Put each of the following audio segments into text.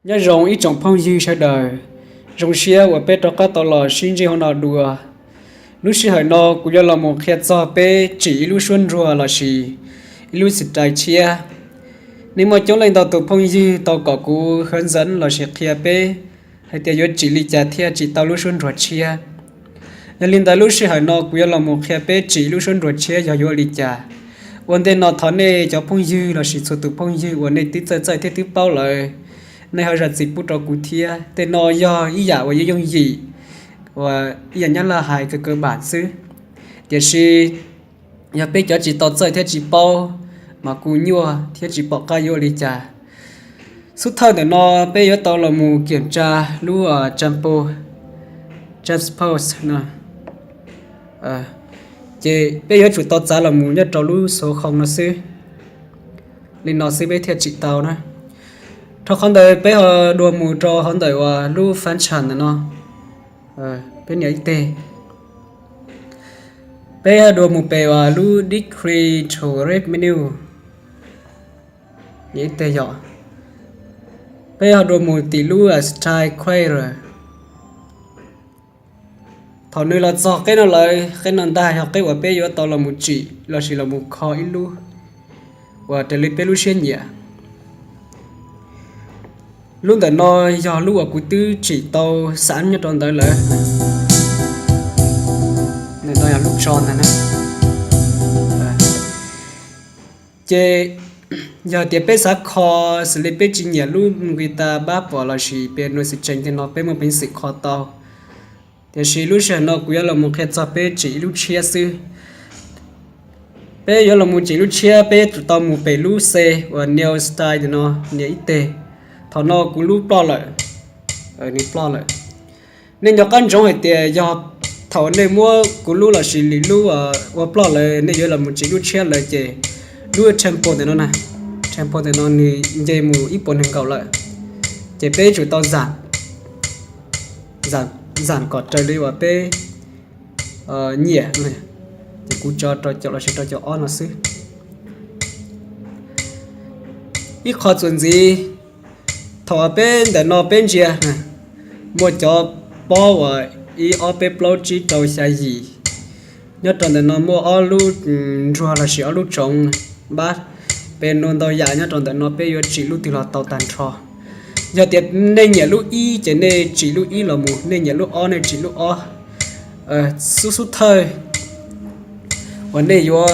Nyob zoo ib tsoom phooj ywg sawv daws, zoo siab uas peb rov qab tau los sib ntsib hauv no dua. Lub sij hawm no kuv yuav los mus qhia txog peb tsim ib lub suab ntsuag lossis ib lub style tshiab. Nej muaj coob leej ntau tus phooj ywg tau kom kuv hov ntxeev lossis qhia peb hais tias yuav tsim li cas thiaj tsim tau lub suab ntsuag tshiab. Yog li ntawd lub sij hawm no kuv yuav los mus qhia peb tsim lub suab ntsuag tshiab yog yuav li cas. Ua ntej no thov nej cov phooj ywg lossis txhua tus phooj ywg uas nej twb txawj txawj thiab twb paub lawm, nej ho zam txim pub rau kuv thiab. Tej no yog ib yam uas yooj yooj yim, uas ib yam nyab laj hais kaw kaw bam xwb. Tiam sis yog peb cov tsis tau txawj thiab tsis paub mas kuj nyuaj thiab tsis pom qab yuav li cas. Xub thawj ntawm no peb yuav tau los mus kiểm tra lub, uh, transpose, transpose no. Ces peb yuav tsum tau txav los mus nyob rau lub số không no xwb. Li no xwb peb thiaj tsim tau na. Rau qhov ntawd peb ho dua mus rau hauv ntawm uas lub function ntawm no. Peb nias ib teg. Peb dua mus pem uas lub Decrease to Red menu. Nias ib teg yom. Peb ho dua mus tim lub, uh, Style Creator. Thaum nws los txog qeb no lawm, qeb no ntag yog qeb uas peb yuav tau los mus tsim lossis los mus kho ib lub uas raws li peb lub siab nyiam. Lub ntawm no yog lub uas kuv twb tsim tau xav nyob rau ntawd lawm. Ntawm no yog lub tso ntag na. Ces yog tias peb xav kho xws li peb tsis nyiam lub guitar bass pom lossis piano string tej no peb muaj peev xwm kho tau. Tiam sis lub sij hawm no kuv yuav los mus qhia txog peb tsim ib lub tshiab xwb. Peb yuav los mus tsim lub tshiab peb yuav tsum tau mus pem lub C uas New Style no, nias ib teg. Thaum no kuv lub ploj lawm, nws ploj lawm. Nej nco qab ntsoov hais tias yog thaum nej muab kuv lub lossis lwm lub ua ploj lawm nej yuav los mus tsim lub tshiab lawm ces lub tempo ntawm no na, tempo ntawm no nws nce mus ib puas nees nkaum lawm. Ces peb yuav tsum tau zam, zam kom raws li uas peb nyiam. Ces kuv tso rau caum lossis rau caum ob no xwb. Ib qho txuas ntxiv, thaum peb ntawm no peb ntsia, muaj cov pob uas ib ob peb plaub tsib rau xya yim. Nyob rau ntawm no muaj ob lub ntsuag lossis ob lub tsoov npab, piano ntau yam nyob rau ntawm no peb yuav tsim lub twg los tau tag nrho. Yog tias nej nyiam lub ib ces nej tsim lub ib los mus, nej nyiam lub ob nej tsim lub ob. Xub xub thawj uas nej yuav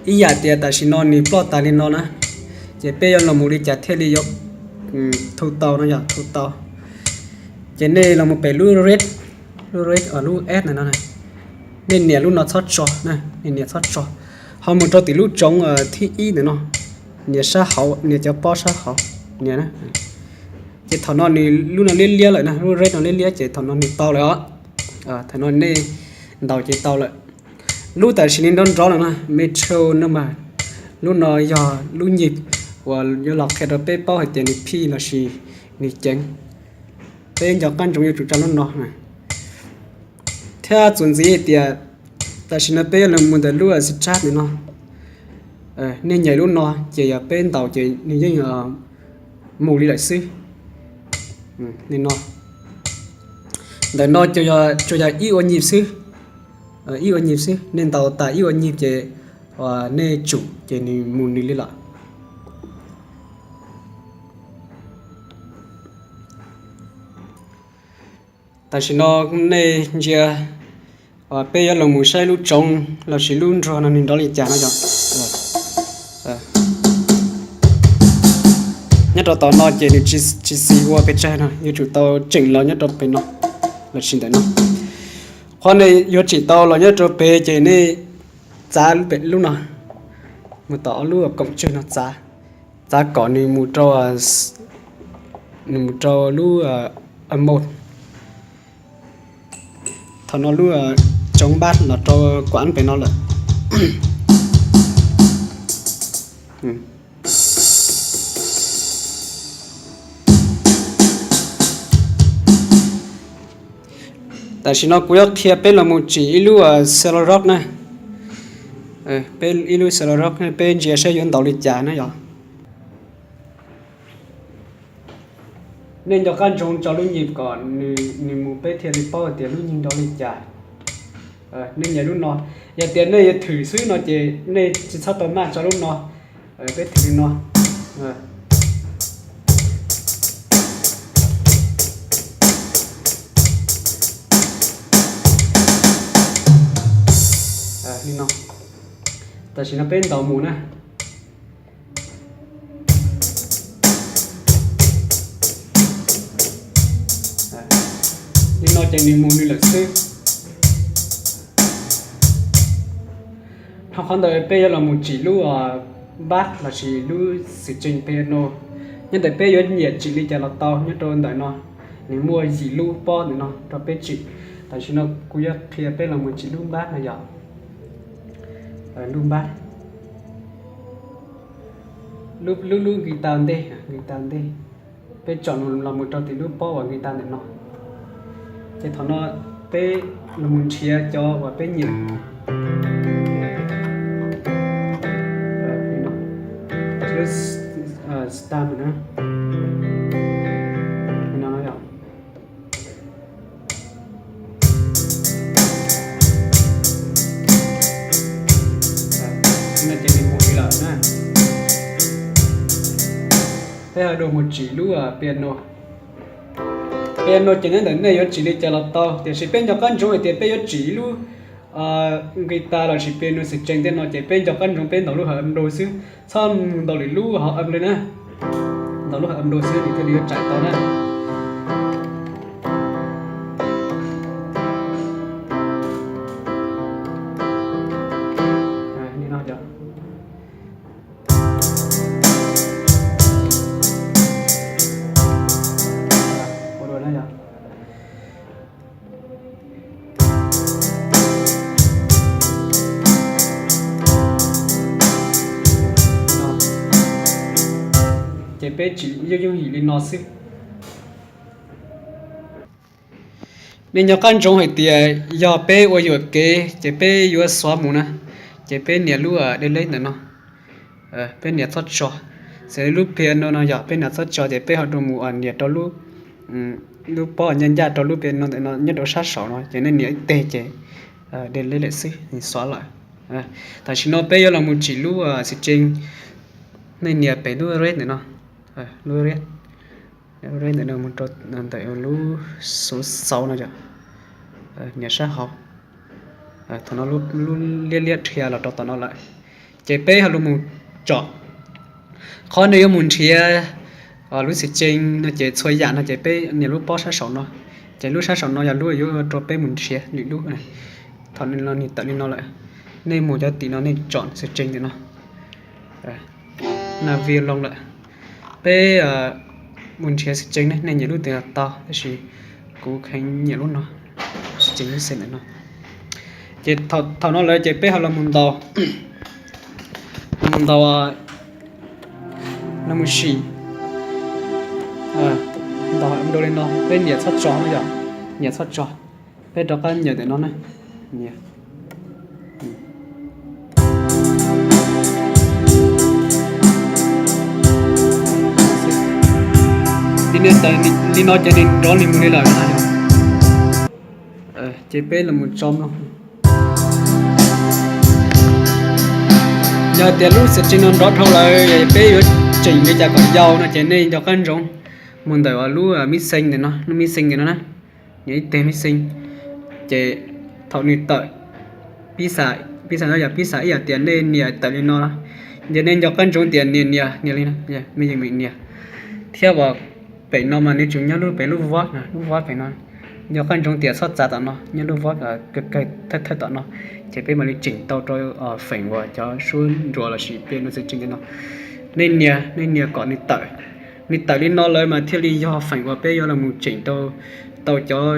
ib yam tias tam sim no nws ploj tas li no na, ces peb yuav los mus li cas thiaj li yuav thu tau no yog thu tau. Ces nej los mus pem lub red, lub red, lub S ntawm no, nej nias lub no txhob tso, nej nias txhob tso. Ho mus rau tim lub tsoov thib ib ntawm no, nias sab hauv, nias cov pob sab hauv, nias na. Ces thaum no nws lub no liab liab lawm na, lub red no liab liab ces thaum no nws tau lawm os. Thaum no nej ntaus ces tau lawm. Lub tam sim no nrov nrov no na, metronome, lub no yog lub nyij uas yuav los qhia rau peb paub hais tias nws phij lossis nws ceev. Peb nco qab ntsoov yuav tsum tso lub no. Thiab txuas ntxiv hais tias tam sim no peb yuav los mus ntawm lub start ntawm no. Nej nyiam lub no ces yog peb ntaus ces nws yeej mus li lawm xwb. Li no, ntawm no tsuas yog ib ua nyij xwb, ib ua nyij xwb, nej ntaus tas ib ua nyij ces nej tsum ces nws mus nws li lawm. Tam sim no nej ntsia, peb yuav los mus saib lub tsoov lossis lub ntsuag no nws nrov li cas no yog. Nyob rau tom no ces nws tsis xis ua pes tsawg no, yuav tsum tau tseem los nyob rau pem no lossis ntawm no. Qhov nej yuav tsim tau los nyob rau pem ces nej txav lub no, mus tom ob lub koom tswg no txav, txav kom nws mus rau, nws mus rau lub mode. Thaum no lub tsoov npab los rau kuv pem no lawm. Tam sim no kuv yuav qhia peb los mus tsim ib lub solo rock na. Peb ib lub solo rock, peb ntsia saib yuav ntaus li cas na yog. Nej nco qab ntsoov tso lub nyim kom nws mus peb thiaj li paub tias lub nyim nrov li cas. Nej nyiam lub no, yog tias nej yuav thwm xwb no ces nej tsis txhob tau maj tso lub no. Peb thwm li no. Li no. Tam sim no peb ntaus mus na. Li no ces nws mus nws lawm xwb. Dhau qhov ntawd peb yuav los mus tsim lub bass lossis lub xwm tsees piano. Nyob ntawm peb yuav nyiam tsim li cas los tau, nyob rau ntawm no nws muaj yim lub pob ntawm no rau peb tsim. Tam sim no kuv yuav qhia peb los mus tsim lub bass no yog lub bass, lub lub guitar ntej, guitar ntej. Peb tsom los mus rau tim lub pob uas guitar ntawm no. Ces thaum no peb los mus nrhiav cov uas peb nyiam. Lub star na. Ces nws mus li lawm na. Peb ho dua mus tsim lub piano. Piano ces nyob ntawm nej yuav tsim li cas los tau, tiam sis peb nco qab ntsoov hais tias peb yuav tsim ib lub guitar lossis piano xwm tsees tej no ces peb nco qab ntsoov peb ntaus lub hawm amp xwb, txhob mus ntaus lwm lub hauv amp li na. Ntaus lub hawm amp xwb nws thiaj li yuav tsim tau na. Ces peb tsim yooj yooj yim li no xwb. Nej nco qab ntsoov hais tias yog peb ua yuam kev ces peb yuav xuav mus na, ces peb nias lub delete ntawm no, peb nias txhob tso. Xws li lub piano no yog peb nias txhob tso ces peb ho dua mus nias rau lub, lub pob ncaj ncaj rau lub piano ntawm no nyob rau sab saud no ces nej nias ib teg ces delete lawm xwb, xuav lawm. Tam sim no peb yuav los mus tsim lub xwm tsees, nej nias pem lub red ntawm no, lub red, lub red ntawm no mus rau ntawm lub xuv xauv no yom, nias sab hauv. Thaum no lub liab liab dhia los rau tom no lawm, ces peb ho los mus tsom. Qhov nej yuav mus nrhiav lub xwm tsees no ces txhua yam no ces peb nias lub pob sab saum no, ces lub sab saum no yog lub yuav rau peb mus nrhiav lwm lub. Thaum no nws tawm li no lawm, nej mus cov tim no nej tsom xwm tsees ntawm no, nav vi loo lawm. Peb mus nrhiav xwm tsees ne, nej nyiam lub twg los tau, tab sis kuv kheev nyiam lub no, xwm tsees lub xees ntawm no. Ces thaum no lawm ces peb ho los mus ntaus, los mus ntaus, los mus sim, ntaus dua li no, peb nias txhob tso no yom, nias txhob tso. Peb rov qab nias ntawm no na, nias. Li no ces nws nrov nws mus li lawm na. Ces peb los mus tso mloog. Yog tias lub xwm tsees no nrov dhau lawm peb yuav tseem li cas kom yau no ces nej nco qab ntsoov mus ntawm lub mixer ntawm no, lub mixer ntawm no na. Nias ib teg mixer, ces thaum nws tawm, pib xam, pib xam no yog pib xam ib yam tias nej nias tawm li no, ces nej nco qab ntsoov tias nias nias nias li no, me yeej meem nias, thiab uas pem no mas nws tseem nyob lub pem lub vob, lub vob pem no, nco qab ntsoov tias txhob txav tom no, nyob lub vob kawg kawg thawj thawj tom no, ces peb mam li tseem tau rau feem uas cov suab nruas lossis piano xwm tsees li no. Nej nias, nej nias kom nws tawm, nws tawm li no lawm mas thiaj li yog feem uas peb yuav los mus tseem tau, tau cov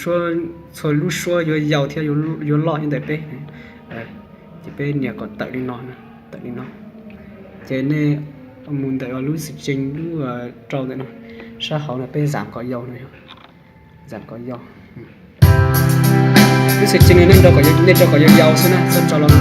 suab, txhua lub suab yuav yau thiab yuav loj nyob ntawm peb. Ces peb nias kom tawm li no, tawm li no, ces nej mus ntawm lub xwm tsees lub rau ntawm no, sab hauv no peb xam kom yau no, xam kom yau. Lub xwm tsees no nej tso kom yau yau xwb na, txhob tso loj,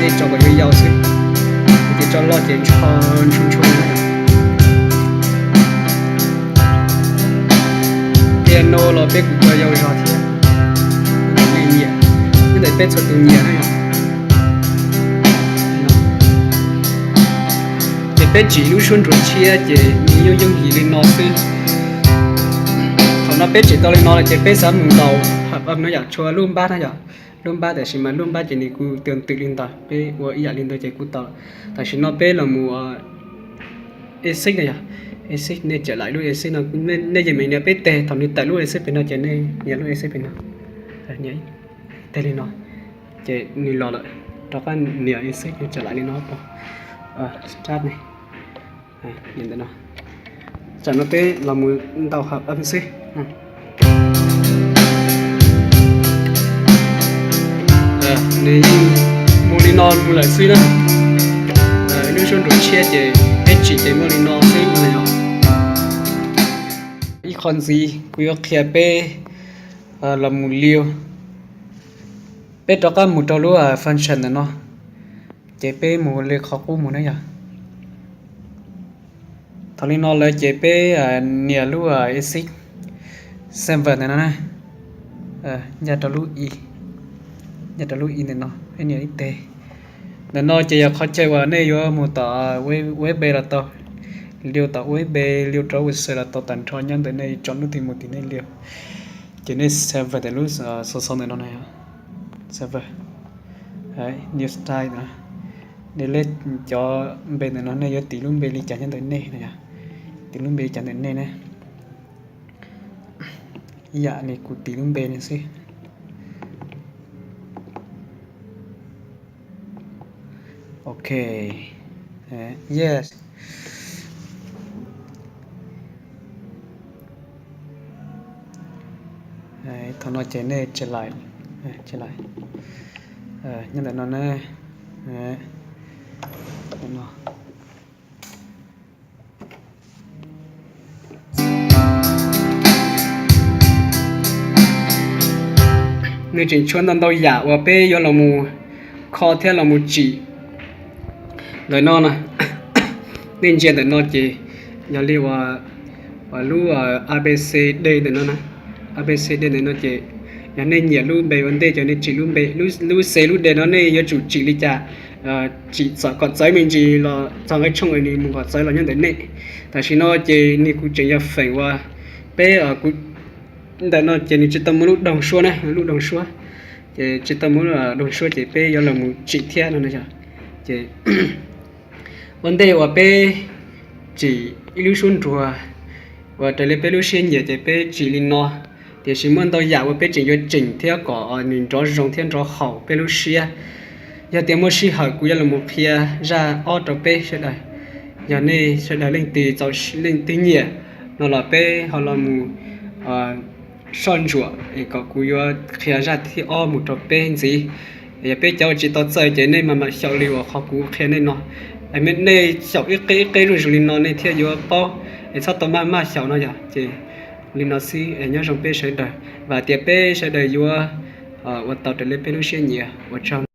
nej tso kom yau yau xwb, ces tso loj ces ntsho ntsho ntsho. Los peb kuj tau yau zog thiab, nyiam, nyob ntawm peb txhua tus nyiam na yom. Ces peb tsim lub suab ntsuav tshiab ces nws yooj yooj yim li no xwb. Thaum no peb tsim tau li no lawm ces peb xav mus ntaus hawm no yom, tshuav lub npab na yom. Lub npab, tiam sis mas lub npab ces nws kuj twm twm li ntawd, peb ua ib yam li ntawd ces kuj tau. Tam sim no peb los mus exit na yom, exit, nej tsom laim lub exit no, nej yeej meem nias peb teg, thaum nws tawm lub exit pem no ces nej nias lub exit pem no, teg li no ces nws los lawm. Rov qab nias exit tsom laim li no, start ne, ntawm no. Tam no peb los mus ntaus hawm xwb. Nws yeej mus li no mus lawm xwb na. Lub suab ntsuav tshiab ces peb tsim ces muaj li no xwb no yom. Ib qho ntxiv kuv yuav qhia peb los mus liu, peb rov qab mus rau lub function ntawm no, ces peb mus li qhov qub mus na yom. Thaum li no lawm ces peb nias lub exit server ntawm no na, ncaj rau lub i, ncaj rau lub i ntawm no, peb nias ib teg. Ntawm no ces yog qhov chaw uas nej yuav mus tom U S B los tau, liu tom U S B, liu rau website los tau tag nrho, nyob ntawm nej tsom lub twg mus tim nej liu. Ces nej server ntawm lub xov xov ntawm no na, server, new style no, nej leb cov npe ntawm no, nej yuav tis lub npe li cas nyob ntawm nej no yom, tis lub npe li cas ntawm nej na. Ib yam li kuv tis lub npe no xwb. Ok, yes. Thaum no ces nej tsom laim, tsom laim nyob ntawm no na. Nws tseem tshuav ntau ntau yam uas peb yuav los mus kho thiab los mus tsim ntawm no na. Nej ntsia ntawm no ces yog li uas lub A B C D ntawm no na, A B C D ntawm no ces yog nej nyiam lub npe ua ntej ces nej tsim lub npe, lub C lub D no nej yuav tsum tsim li cas, tsim kom txawv me ntsis los txog nqe tshooj nws mus kom txawv los nyob ntawm nej. Tam sim no ces nws kuj tseem yog feem uas peb, ntawm no ces nws tsis tau muaj lub doog suab na, lub doog suab, ces tsis tau muaj lub doog suab ces peb yuav los mus tsim thiab no na yom. Ces ua ntej uas peb tsim ib lub suab nruas uas raws li peb lub siab nyiam ces peb tsim li no. Tiam sis muaj ntau yam uas peb tseem yuav tseem thiab kom nws nrov zoo thiab nrov haum peb lub siab. Yog tias muaj sij hawm kuv yuav los mus qhia zaj ob rau peb sawv daws. Yog nej sawv daws leej twg txaus, leej twg nyiam no los peb ho los mus soj ntsuam es kom kuv yuav qhia zaj thib ob mus rau peb ntxiv. Yog peb cov uas tsis tau txawj ces nej mam mam xyaum li uas qhov kuv qhia nej no. Nej xyaum ib qeb ib qeb zuj zus li no nej thiaj yuav paub, es txhob tau maj maj xyaum no yom. Ces li no xwb, nyob zoo peb sawv daws, vam tias peb sawv daws yuav ua tau raws li peb lub siab nyiam. Ua tsaug.